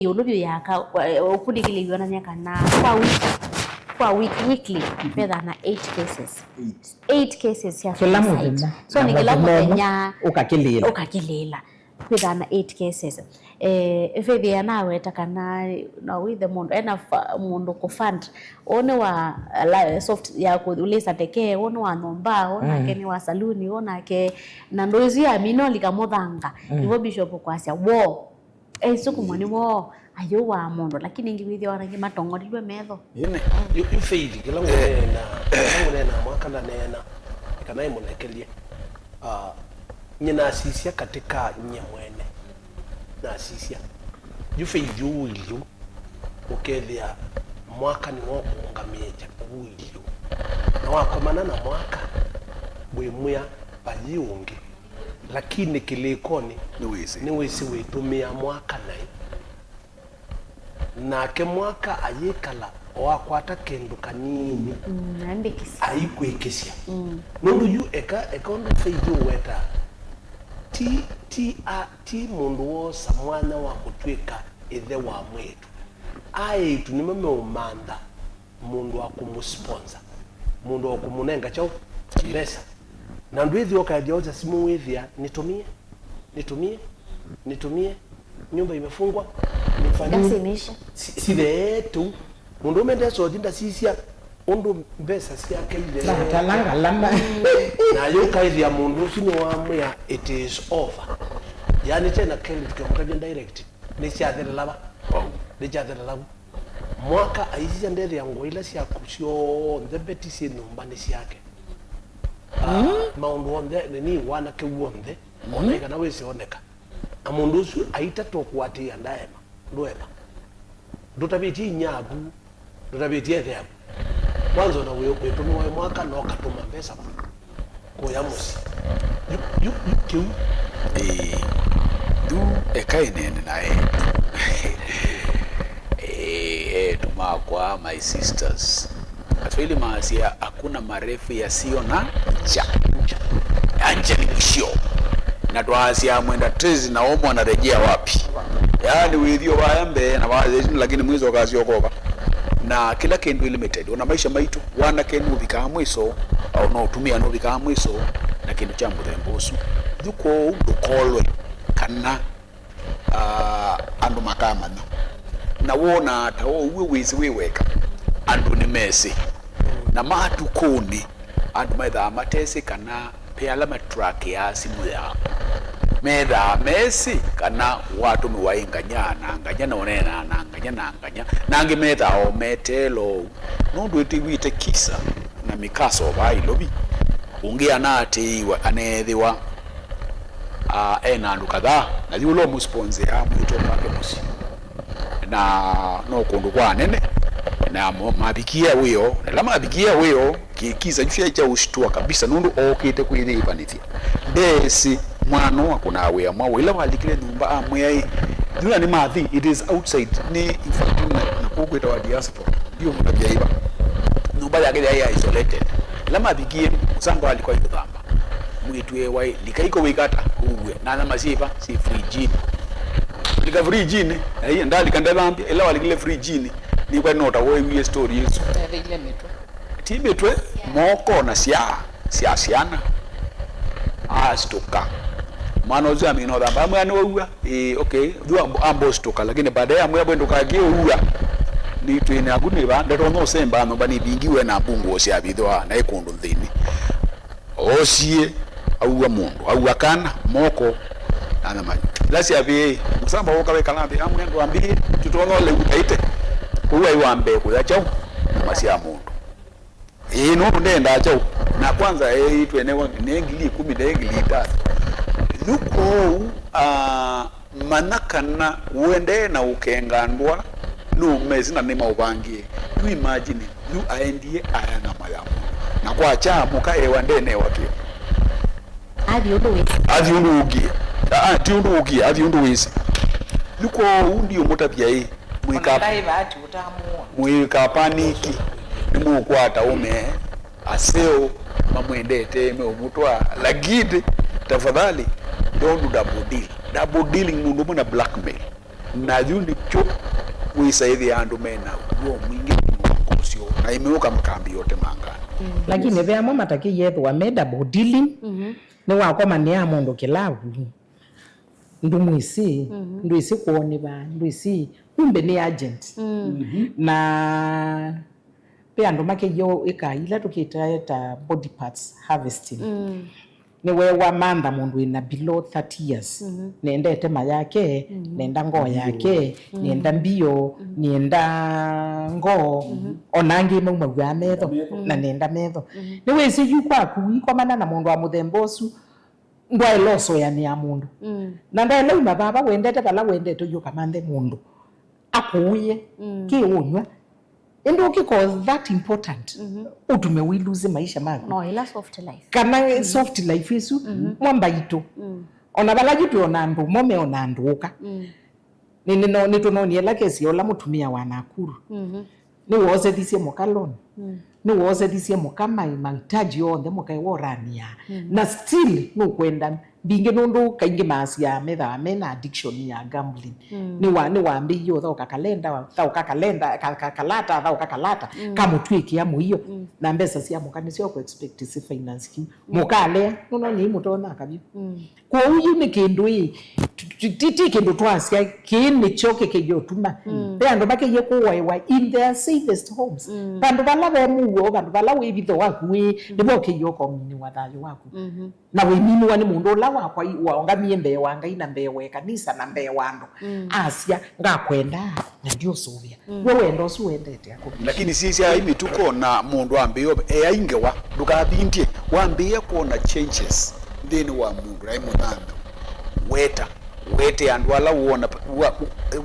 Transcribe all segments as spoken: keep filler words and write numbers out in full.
ĩũlũ vyũ ya ka, ũkunĩkĩlĩw'e onany'a kana kwa wiki, kwa wiki, weekly, vethaa na eight cases. Eight cases sya suicide. Kĩla mũthenya. So nĩ kĩla mũthenya ũkakĩlĩĩla. Ũkakĩlĩĩla. Kwĩthaa na eight cases. Eh, Faith anaweta kana no wĩthe mũndũ ena fa-, mũndũ kũ fund. Ũũ nĩ wa, uh, la-, soft ya kũlĩsa ndeke, ũũ nĩ wa nyũmba, ũũ nake nĩ wa saluni, ũũ nake, na ndũ isu ya mino lika mũthanga. Nĩvo bishop kwasya, woo. Eisukumwa nĩ woo ayũwaa mũndũ, lakini ĩngĩ wĩthĩawa nangĩ matong'olilwe metho. Ĩne, yu, yu Faith, kĩla ngũneena, kĩla ngũneena mwaka ndaneena, kana ĩmũnekelye. Ah, nyie nasisya katika nyie mwene. Nasisya. Yu Faith ũu ilyu, ũkethĩa mwaka nĩwo ũkũũngamĩĩkya ũu ilyu. Na wakomana na mwaka, wĩmwĩa, vayĩ ũngĩ. Lakini kĩlĩkonĩ, nĩwĩsĩ, nĩwĩsĩ wĩtũmĩa mwaka naĩ. Nake mwaka ayĩkala o akwata kĩndũ kanini, mm, aikwĩkĩsya. Mm. Nũndũ yu eka, eka ũndũ Faith ũweta, ti, ti, a, ti mũndũ woosa mwanya wa kũtw'ĩka ĩthe wa mwĩĩtu. Aĩtu nĩmo meũmantha mũndũ wa kũmũsponsor, mũndũ wa kũmũnenga kyaũ? Mbesa. Na ndwĩthĩa ũkaethĩa osa simũ wĩthĩa, "Nitumie, nitumie, nitumie, nyumba imefungwa, nifanye." Ndasinisha. Si-, sithe tu. Mũndũ ũme ndesothi ndasisya ũndũ mbesa syake ithe. Natala ngalama. Na yu ũkaethĩa mũndũ ũsu nĩwamwĩa, "It is over." Yani tena kelĩ tũkĩmũtavya direct. Nĩsyathelela va? Vau. Nĩsyathelela vu. Mwaka aisisya ndethĩa ngũa ila syaku syonthe, mbeti syĩ nyũmba nĩ syake. Ah, mm, maũndũ onthe, nini, wanake w'onthe, mm, ona kana wĩsĩ oneka. Na mũndũ ũsu aitatwa kũatĩĩa ndaema, ndũema. Ndũtavĩtye inyia aku, ndũtavĩtye ĩthe aku. Kwanza ona wĩ-, wĩtũmĩwa mwaka na ũkatũma mbesa kũya mũsyĩ. Yu, yu, yu, kĩu. Ĩĩ. Yu eka ĩneene naĩ. Ĩĩ, eĩtu makwa, my sisters. Waswahili maasya, "Hakuna marefu yasiyo na ncha." Na ncha ni mwisho. Na twaasya, "Mwenda tezi na omo anarejea wapi?" Yaani, wĩthio vaya mbee na vaya, lakini mwiso ũkasyoka ũva. Na kĩla kĩndũ ĩ limited. Ona maisha maitũ, wanake nũvikaa mwiso, au no ũtumĩa nũvikaa mwiso, na kĩndũ kya mũthemba ũsu. Yu kwoou ndũkolwe kana ah, andũ makamanya. Na wonaa ta ũu wĩsĩ wĩ weka, andũ nĩmesĩ. Na matukũnĩ, andũ methaa matesĩ kana ve ala matrakĩaa simũ yao. Methaa mesĩ kana watũmĩwa ĩ nganya na nganya, na ũneenaa na nganya na nganya. Na angĩ methaa o meteela ũu. Nũndũ ĩtĩw'ĩte kisa na mĩkaso vaa Ilovi, ũngĩ anaatĩĩiwe aneethĩwa ah, e na andũ kadhaa, na yu ũla ũmũsponseaa mwĩĩtu wake mũsyĩ. Na no kũndũ kwa anene, na mo-, mavikie wĩoo, na ĩla mavikie wĩoo, kĩ-, kisa kyu kyaĩ kya ũsitua kabisa, nũndũ ookĩte kwĩyĩĩvanĩthya. Ndeesĩ mwana ũũ akũnaa wĩa mwaũ. Ĩla walikile nyũmba, amwĩa ĩ, yu na nĩ mathi, it is outside, nĩ, in fact, na, na kũu kwĩtawa diaspora, ndiũmũtavya ĩva. Nyũmba yake yaĩ isolated. Ĩla mavikie, mũsamba walikwa ĩkũthamba. Mwĩĩtu ewa ĩ, "Lika iko wĩkata, ũw'e." Na nyama syĩ va? Syĩ fridge-inĩ. Lika fridge-inĩ. Ei, ndalika ndethambya. Ĩla walikile fridge-inĩ, nĩkw'a nota woewie story ĩsu. Etheile mĩtwe. Ti mĩtwe, moko na syaa, sya syana. Asituka. Mwana ũsu amina ũthamba. Amwĩa, "Nĩwaua?" Ĩĩ, okay. Yu ambo, ambo situka, lakini baadaye amwĩa, "Bwe ndũkakie ũua. Nĩ twĩne aku nĩ va, ndatonya ũsemba nyũmba nĩvingiwe na mbunguo sya vithwa na ĩ kũndũ nthĩnĩ." Oosie, aua mũndũ, aua kana, moko, na nyama. Ĩla syavĩe, mũsamba wooka wĩkala nthĩ, amwĩa, "Ndwambĩie, tũtonya ũleu taĩte." Kwoou aĩ wa mbee kũya kyaũ? Nyama sya mũndũ. Ĩĩ, nũndũ ndendaa kyaũ? Na kwanza eĩtwe ne ngili ikũmi, ne ngili itano. Yu kwoou, ah, Manya kana ũendee na ũkenga ndũa nũmesĩ na nĩmaũvangĩe. Yu imagine, yu aendie aya nyama ya mũndũ. Na kwakya mũka ewa ndenewa kĩo. Athi ũndũ wĩsĩ. Athi ũndũ ũkie. Aa, ti ũndũ ũkie, athi ũndũ wĩsĩ. Yu kwoou ndiũmũtavya ĩ, mwĩka-, ona ndaĩ vaati ũtamũa. Mwĩkapaniki. Nĩmũkwata ũme. Aseo mamwendete, meũmũtwaa, lakini tafadhali, don't do double deal. Double dealing nĩ ũndũ ũmwe na blackmail. Na yu nĩkyo wĩsa ĩthĩa andũ mena w'o mwingĩ nthĩnĩ wa ngoo syoo, na ĩmwe ũka makambĩĩa ũtemanga. Lakini ve amwe matakĩyĩethĩwa me double dealing. Mhm. Nĩwakomanĩa mũndũ kĩlavu, ndũmwĩsĩ, mhm, ndwĩsĩ kwoo nĩ va, ndwĩsĩ, kumbe nĩ agent. Mm. Mhm. Na ve andũ makĩyĩo ĩka ila tũkĩtae ta body parts harvesting. Mm. Nĩweew'a mantha mũndũ wĩna below thirty years, mhm, nenda ĩtema yake, mhm, nenda ngoo yake, mhm, nenda mbio, mhm, nenda ngoo, mhm, ona angĩ maumaw'aa metho, metho, na nenda metho. Mhm. Nĩwĩsĩ yu kwaku, ikomana na mũndũ wa mũthemba ũsu, ndwaĩle ũsũanĩa mũndũ. Mm. Na ndaĩle uma vava wendete vala wendete ũyũka manthe mũndũ akũũĩe, mm, kĩ ũnyw'a. Ĩndĩ ũkĩko that important, mhm, ũtume wĩluse maisha maku. No, ĩla soft life. Kana, mhm, soft life ĩsu, mhm, mwa mbaitũ. Mm. Ona vala yu twĩona andũ mo meona andũ ũka. Mm. Nĩ, nĩ, no, nĩtũnonie ĩla kesi ya ũla mũtumĩa wa Nakuru. Mhm. Nĩwoosethisye mũka loan. Mm. Nĩwoosethisye mũka ma-, mahitaji onthe mũka ĩwa ũrania. Mm. Na still nũkwenda mbingĩ nũndũ kaingĩ maasya methaa mena addiction ya gambling. Mm. Nĩwa-, nĩwambĩie ũthaũka kalenda, thaũka kalenda, ka-, ka-, kalata, thaũka kalata, mm, kamũtw'ĩkĩa mũio. Mm. Na mbesa sya mũka nĩsyo kũ expect si finance kĩu. Mm. Mũkalea, nũnonei mũtonya kavyu. Mm. Kwoou yu nĩ kĩndũ ĩ, tu-, tu-, ti, ti kĩndũ twasya, kĩĩ nĩkyo kĩkĩie ũtuma. Mm. Ve andũ makĩie kũwaĩwa in their safest homes. Mm. Vandũ vala ve mũuo, vandũ vala wĩvitho waku wĩ, mm, nĩvo ũkĩie ũkominĩwa thayũ waku. Mhm. Na wĩminĩwa nĩ mũndũ ũla wakwai-, waũngamie mbee wa Ngai na mbee wa ĩkanisa na mbee wa andũ. Mm. Asya, "Ngakwendaa, na ndiũsũvĩa." Mm. We wendo ũsu wendete akũvĩsye. Lakini sisya ai mĩtuko na mũndũ ambĩĩo eai ngewa, ndũkavindye, wambĩĩa kwona changes nthĩnĩ wa mũndũ naĩ mũnyanthũ. Weta, wete andũ ala wona, wa,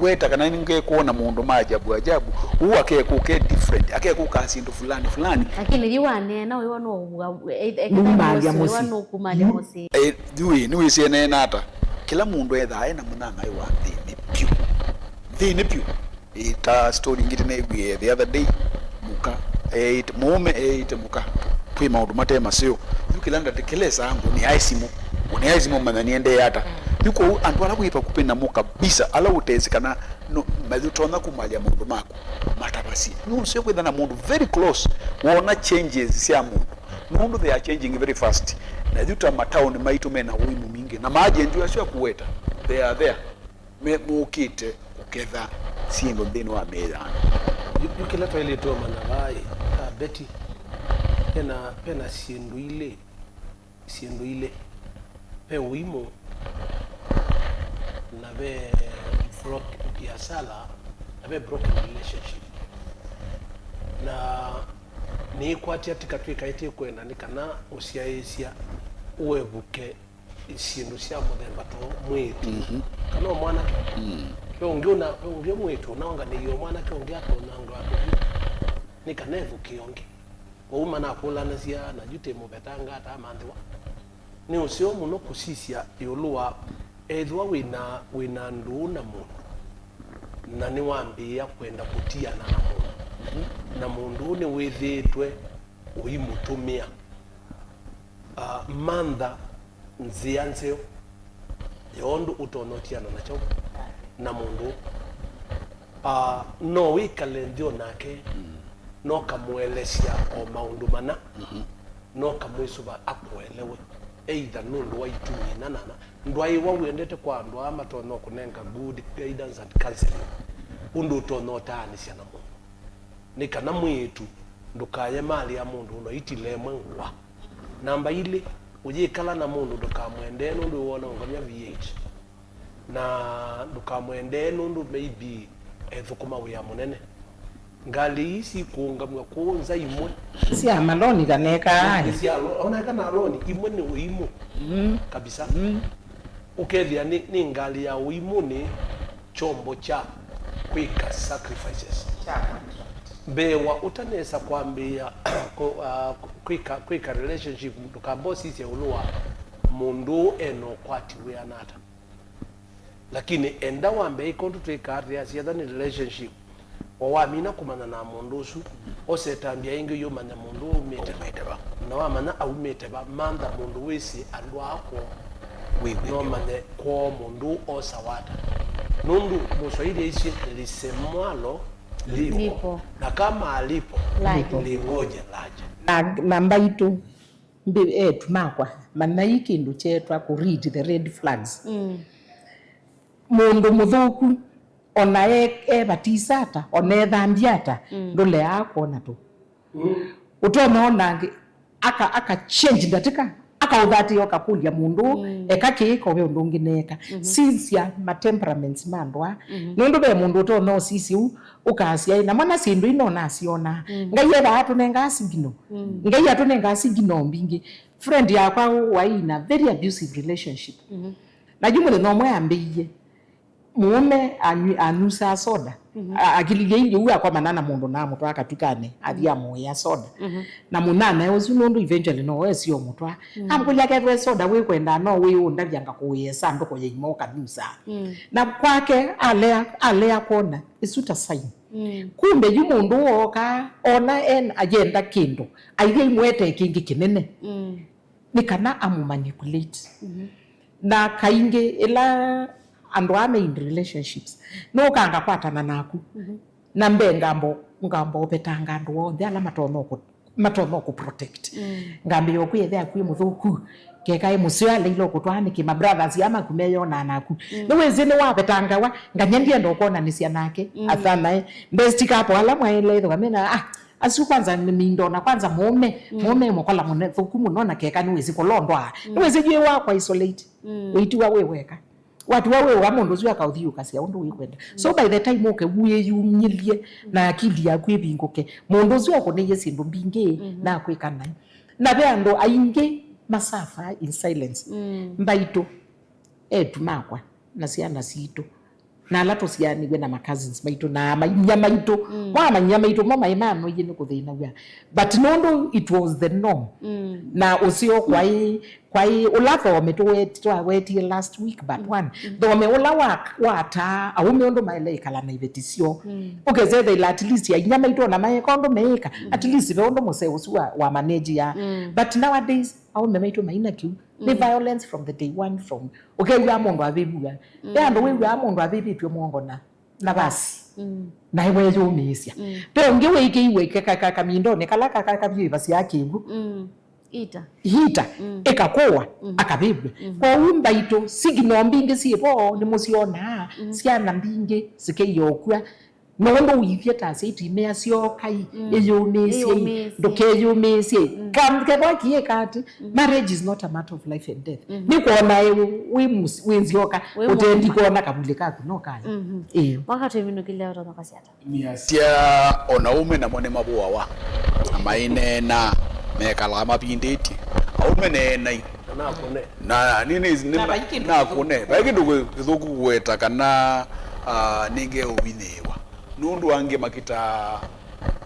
weta kana nĩngekwona mũndũ ma ajabu ajabu, ũu akekũke different, akekũka syĩndũ fulani fulani. Lakini yu waneena wĩwa nũũvua, e-, e-, nũmalya mũsyĩ, wĩwa mũsyĩ. Nũkũmalya mũsyĩ. E, yu ĩ, nĩwĩsĩ eneena ata? Kĩla mũndũ ethaa ena mũnyanyae wa nthĩnĩ vyũ. Nthĩnĩ vyũ. Ĩ, ta story ĩngĩ tũneewie the other day, mũka eĩte, mũũme eĩte mũka, kwĩ maũndũ mate maseo. Yu kĩla ndatĩkĩlesaa ngũnĩae simũ, ngũnĩae simũ manya nĩendee ata. Yu kwoou andũ ala wĩ vakuvĩ namo kabisa, ala ũtesĩ kana no, mayũtonya kumalya maũndũ maku, matavasye. Nũseo kwĩtha na mũndũ very close, wona changes sya mũndũ, nũndũ they are changing very fast. Na yu ta mataũni maitũ mena ũimu mingĩ, na maagent asu akũweta, they are there. Me, mokĩte kũketha syĩndũ nthĩnĩ wa mĩĩ ya andũ. Yu, yu kĩla twaĩlĩte ũmanya vaa ĩ, ah, Betty, pena, pena syĩndũ ilĩ, syĩndũ ilĩ. Ve ũimũ, na ve broke biasala, na ve broken relationship. Na nĩĩkwatya tĩka twĩkaĩtye kwenda nĩ kana ũsyaĩĩsya ũevuke syĩndũ sya mũthemba too mwĩĩtu, mhm, kana o mwanake. Mm. Ve ũngĩ ũna, ve ũngĩ mwĩĩtu ũnaonganĩie o mwanake ũngĩ atonyangwa kũthi nĩ kana evũkĩe ũngĩ. Kwoou manakũlanasya, na yu tĩ mũvetanga atamanthĩwa. Nĩ ũseo mũno kũsisya ĩũlũ wa ethĩwa wĩna, wĩna ndũũ na mũndũ, na nĩwambĩĩa kwenda kũtiana na mũndũ, mhm, na mũndũ ũũ nĩwĩthĩĩtwe ũimũtũmĩa. Ah, mantha nzĩa nzeo ya ũndũ ũtonya ũtiana nakyo na mũndũ. Ah, no wĩkale nthĩ o nake, mm, no kamũelesya o maũndũ mana, mhm, no kamwĩsũva akũelewe, either nũndũ wa itumi ina nana. Ndwaĩwa wendete kwa andũ aa matonya kũnenga good guidance and counseling, ũndũ ũtonya ũtaanĩsya na mũndũ. Nĩ kana mwĩĩtu ndũkaye malĩ ya mũndũ ũno itilemwe ngũa. Namba ilĩ, ũyĩkala na mũndũ ndũkamwendee nũndũ wĩwona ũngany'a V eight. Na ndũkamwendee nũndũ maybe ethũkũma wĩa mũnene. Ngalĩ ii sikũũngamw'a kũũ nza imwe. Sya maloni kaneka. Sya lo-, oneka na loni, imwe nĩ ũimũ. Mm. Kabisa. Mm. Ũkethĩa nĩ, nĩ ngalĩ ya ũimũ nĩ kyombo kya kwĩka sacrifices. Kya contract. Mbee wa ũtanesa kwambĩĩa kũ-, ah, kwĩka, kwĩka relationship, ndũkamba ũsisye ĩũlũ wa mũndũ ũũ ena ũkwati wĩana ata. Lakini enda wambe ĩkondu twĩkaa atĩa, syetha nĩ relationship. O wamina kũmanya na mũndũ ũsu, osetambia ĩngĩ yũmanya mũndũ ũũ aumĩte va. Aumĩte va. Na wamanya aumĩte va, mantha mũndũ wĩsĩ andũ aa kwoo. Wĩ, wĩ, no wĩ. Manye kwoo mũndũ ũũ osawa ata. Nũndũ Mũswahili aisye, "Lisemwalo lipo, lipo, na kama alipo, laja, lingoje laja." Na, na mbaitũ, mbi-, etu makwa, manyai kĩndũ kyeetwa kũ read the red flags. Mm. Mũndũ mũthũku, ona e, e batisa ata, ona ethambia ata, mm, ndũleaa kwona tũ. Mm. Ũtonya ona angĩ, aka, aka change ndatĩka, akaũthatĩa ũkakũlya mũndũ, mm, eka kĩĩ ko ve ũndũ ũngĩ neeka. Mhm. Since ya ma temperaments ma andũ aa. Mhm. Nũndũ ve mũndũ ũtonya ũsisya ũu, ũkasya, "Ĩ, na mwana syĩndũ ino nasyona." Mm. Ngai ethaa atũnengaa signal. Mm. Ngai atũnengaa signal mbingĩ. Friend yakwa waĩ in a very abusive relationship. Mhm. Na yu mũthenya ũmwe ambĩie, mũũme anywi-, anyusaa soda. Mhm. A-, akililya ilyo ũu akomana na mũndũ na amũtwaa katukanĩ, athi, mm, amũĩa soda. Mhm. Na mũnanae ũsu nũndũ eventually no wesi ũmũtwaa. Mm. Amũkũlya, "Kethwe soda wĩkwenda no wĩũndavya ngakũĩe sandũkũ ya imo ũkanyusaa." Mm. Na kwake alea, alea kwona ĩsu ta sign. Mm. Kumbe yu mũndũ wooka, ona en ayenda kĩndũ, aithya imwetee kĩngĩ kĩnene. Mm. Nĩ kana amũmanipulate. Mhm. Na kaingĩ ĩla andũ aa me in relationships, nũka ngakwatana naku, mhm, na mbee ngambo, ngambo ũvetanga andũ onthe ala matonya kũ-, matonya kũ protect. Mm. Ngambĩĩa ũkwĩa ĩthe aku ĩ mũthũku, keka ĩ mũseo aleile ũkũtwaa nĩkĩ, ma brothers aa maku meyonaa naku. Mm. Nĩwĩsĩ nĩwavetangawa, nganya ndienda ũkwonanĩsya nake. Mm. Athanae, best couple ala mwaĩle ĩthĩwa mena, ah, asu kwanza nĩ mindo, na kwanza mũũme, mm, mũũme mũkola mũne, thũku mũno, na keka nĩwĩsĩ kũlondwa. Mm. Nĩwĩsĩ yu wakwa isolate. Mm. Ũitiwa wĩ weka. Watiwa wĩ wa mũndũ ũsu akaũthiũkasya ũndũ wĩkwenda. So by the time ũke wĩyumĩlye na akili yaku ĩvingũke, mũndũ ũsu akũnĩie syĩndũ mbingĩ, mhm, na akwĩka naĩ. Na ve andũ aingĩ ma suffer in silence. Mm. Mbaitũ, etu makwa, na syana sitũ, na ala tũsyaanĩw'e na ma cousins maitũ, na amanyia maitũ. Mm. Mo amanyia maitũ mo maĩ manoie nĩ kũthĩnaw'a. But nũndũ it was the norm. Mm. Na ũseo kwaĩ, kwaĩ ũla thome tũwet-, twawetie last week but, mm, one. Mm. Thome ũla wa, wataa aũme ũndũ maĩle ĩkala na iveti syoo. Mm. Ũkesethela at least ainyia maitũ ona maeka ũndũ meĩka. Mm. At least ve ũndũ mũseo ũsu wa, wa manage ya. Mm. But nowadays, aũme maitũ maina kĩu. Nĩ, mm, violence from the day one from, ũkew'aa mũndũ avĩvw'a. Mm. Ve andũ wĩw'aa mũndũ avĩvĩtw'e mũongo na, na vasi. Mm. Na weyũmĩĩsya. Mm. Ve ũngĩ wĩkĩiwe ka-, ka-, ka-, kamindonĩ kala ka-, ka-, kavyĩvasyaa kĩw'ũ. Mm. Ita. Hita. Mm. Ĩkakũwa, mm, akavĩvw'e. Mm. Kwoou mbaitũ, signal mbingĩ syĩ vo, nĩmũsyonaa, mm, syana mbingĩ sikeie ũkw'a. Nũndũ ũithye ta sya itimea syokai, mm, ĩyũmĩĩsyei, ĩyũmĩĩsyei, ndũkeyũmĩĩsyei. Mm. Kam-, kethwa kiĩ kati, mm, marriage is not a matter of life and death. Mm. Nĩ kwona wĩ, wĩ mus-, wĩ nzyoka, wĩ ũtendi mũthima, kwona kavulĩ kaku no kayo. Mhm. Ĩĩ. Mwaka twĩminũkĩle ũtonokasya ata? Niasya ona aume namo nĩ mavũawa, na maineena, mekalaa mavindĩtye. Aume neenai. Na nakũne. Na nini, nĩ, na vai kĩndũ nakũne. Vai kĩndũ kĩ-, kĩthũku kũweta kana, ah, nĩngeũvinĩĩwa. Nũndũ angĩ makitaa,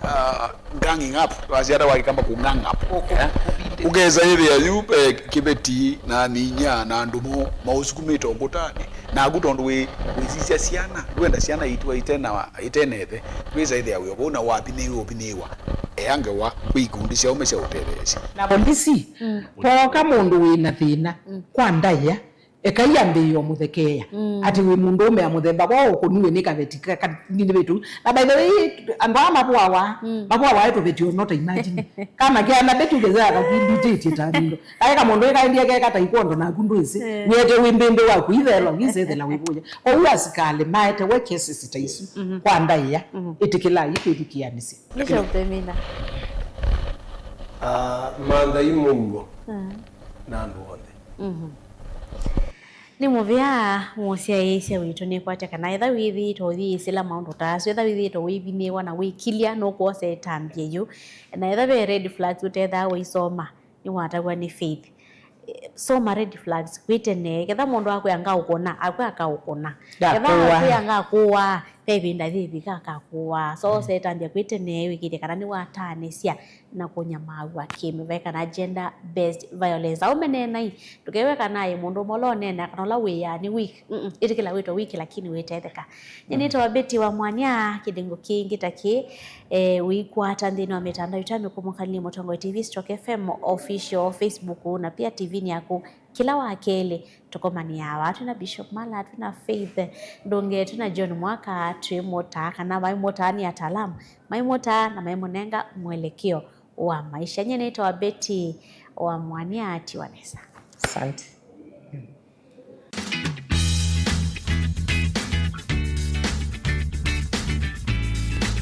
ah, ganging up, twasya ata wakikamba kũ gang up. Ũkũ-, eh? Ũkesa ĩthĩa yu, eh, kĩveti na ninya na andũ mo maũsukumĩte ũkũtanĩ. Naku tondũ wĩ, wĩsisya syana, ndwenda syana itiwa itena, itenethe, twĩsa ĩthĩa wĩ vau na wavinĩĩwa, ũvinĩĩwa. Ea ngewa kwĩ ikundi sya aume sya ũtetheesya. Na polisi, mm, pooka mũndũ wĩ na thĩna, mm, kwa ndaĩa, ekai ambĩĩe ũmũthekeea. Mm. Atĩ wĩ mũndũũme ya mũthemba wa ũkũniwe nĩ kaveti ka-, kaninĩvĩtu. Na by the way, andũ aa mavũawa, mm, mavũawa e tũveti o not imagine. Kana keana beti ũkethĩa kakinditĩtye ta nindo. Kaĩ kamũndũ ĩkaendie keka taekwondo naku ndwĩsĩ. Eh. Wĩete wĩ mbĩmbĩ waku, ithelwa, ngisethela wĩvũya. Kwoou asikalĩ maetewe cases ta isu, mhm, kwa ndaĩa, mhm, ĩtĩkĩlai kwĩthukĩanĩsya. Nĩsyo ũtemina. Ah, manthai mũuo, mm, na andũ onthe. Mhm. Nĩ mũvea mũsyaĩĩsya witũ nĩkwatya kana etha wĩthĩĩtwe ũyĩsĩla maũndũ ta asu, etha wĩthĩĩtwe wĩvinĩĩwa na wĩkilya, nũkwosa ĩtambya yu. Na etha ve red flags ũtethaa ũisoma, nĩwataw'a nĩ Faith. Eh, soma red flags kwĩ tene. Ketha mũndũ akwĩa ngaũkũna, akwĩa akaũkũna. Ketha akwĩa ngakũaa, ve ĩvinda yĩvika akakũaa. So, mm, setambya kwĩ tene, wĩkĩthye kana nĩwataanĩsya na kũnyamaaw'a kĩmĩvaĩ kana gender based violence. Aume neenai, ndũkew'e kana ĩ mũndũ ũmwe ũla ũneenaa kana ũla wĩaa nĩ weak. Mm-mm. Ĩtĩkĩla wĩtwe weak, lakini wĩtetheka. Nyie nĩtawa Betty wa Mwanya, kĩlĩngo kĩngĩ ta kĩĩ, eh, ũikwata nthĩnĩ wa mĩtandao itũ ya mĩkũmũkanĩlye Mũtongoi T V stroke F M official, Facebook na pia T V-nĩ yaku Kĩla wa kelĩ, tũkomanĩaa vaa twĩ na Bishop Mala, twĩ na Faith Ndũnge, twĩ na John Mwaka, twĩmũtaa kana maimũtaa nĩ ataalamu, maimũtaa na maimũnenga mwelekeo wa maisha. Nyie nĩtawa Betty wa Mwania, tiwa nesa. Asante.